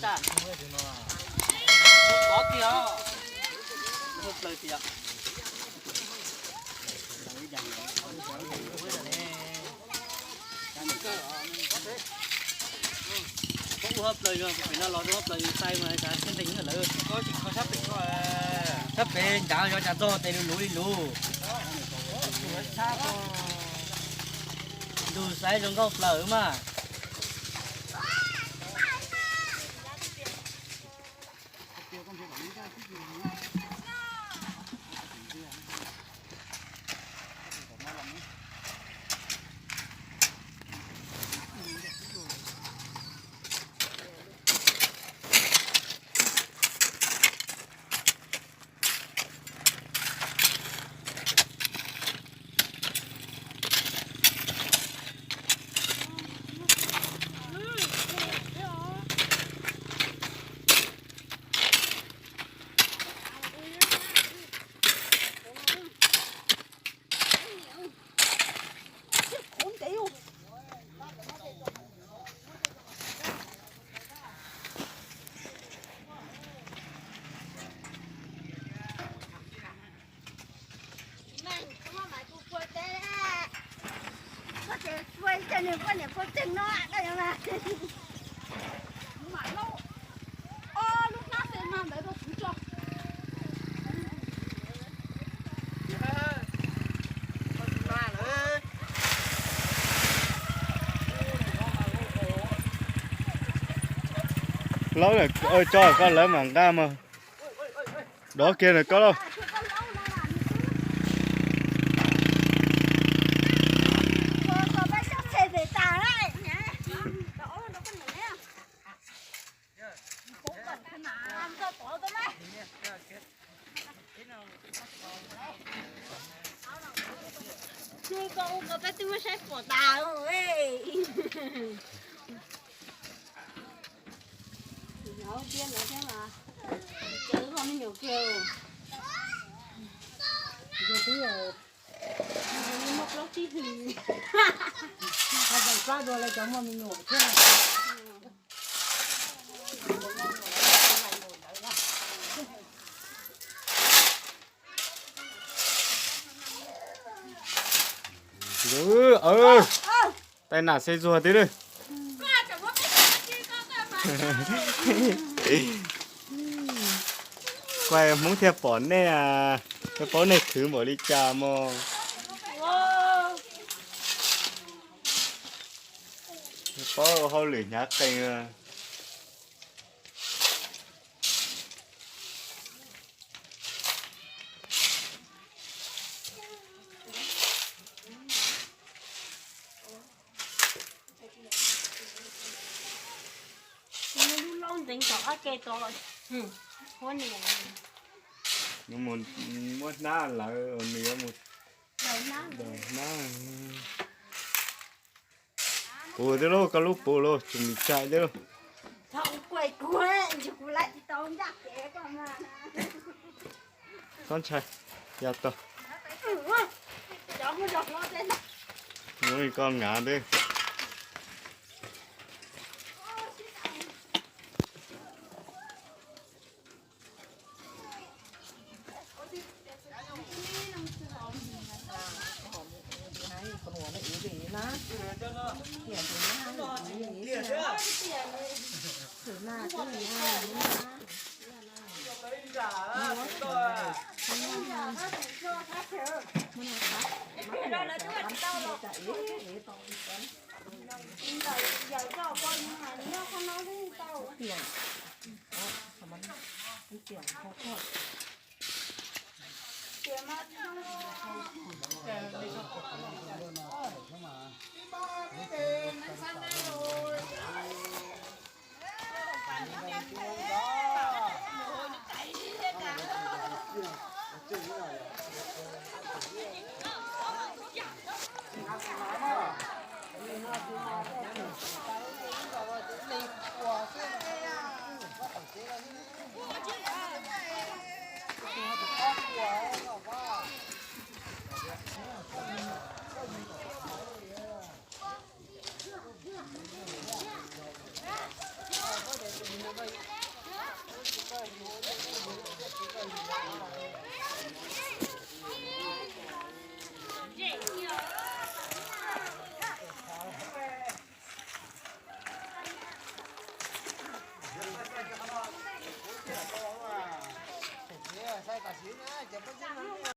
Ua hauv plawv yog pem no los rau hauv plawv yus xais mas xav thiaj ntees lawm. Sab pem ncav yog cas txog tes luv luv li luv. Ntug xaiv zoo nkauj plaws mas. Laub, tso koj lawv mam nqa mog. Dov kiag ntawm koj lauj. Koj ua koj peb twb muab saib puas tas. Yog tias lawv thiab mas, cawv koj me nyuam kiag. Yog twb muaj plaub tsib hlis, ho tawm plab dua lawv cov muaj me nyuam thiab. Tai nam xe zuag twb lawm. Kuaj Hmoob thiaj pom nej, thiaj paub nej khwv npaum li cas mog. Paub ua hauj lwm hnyav qees. Lub laub ntxeev tom qab ke tod, huab niam. Nws mus muab hnab lawv, nws yuav mus daws hnab. Puv thiab lauj, koj lub puv lauj, tsis mis cai thiab lauj. Txhob ntshai, ya tau. Mus koj ngav ntej. Cov pob zeb no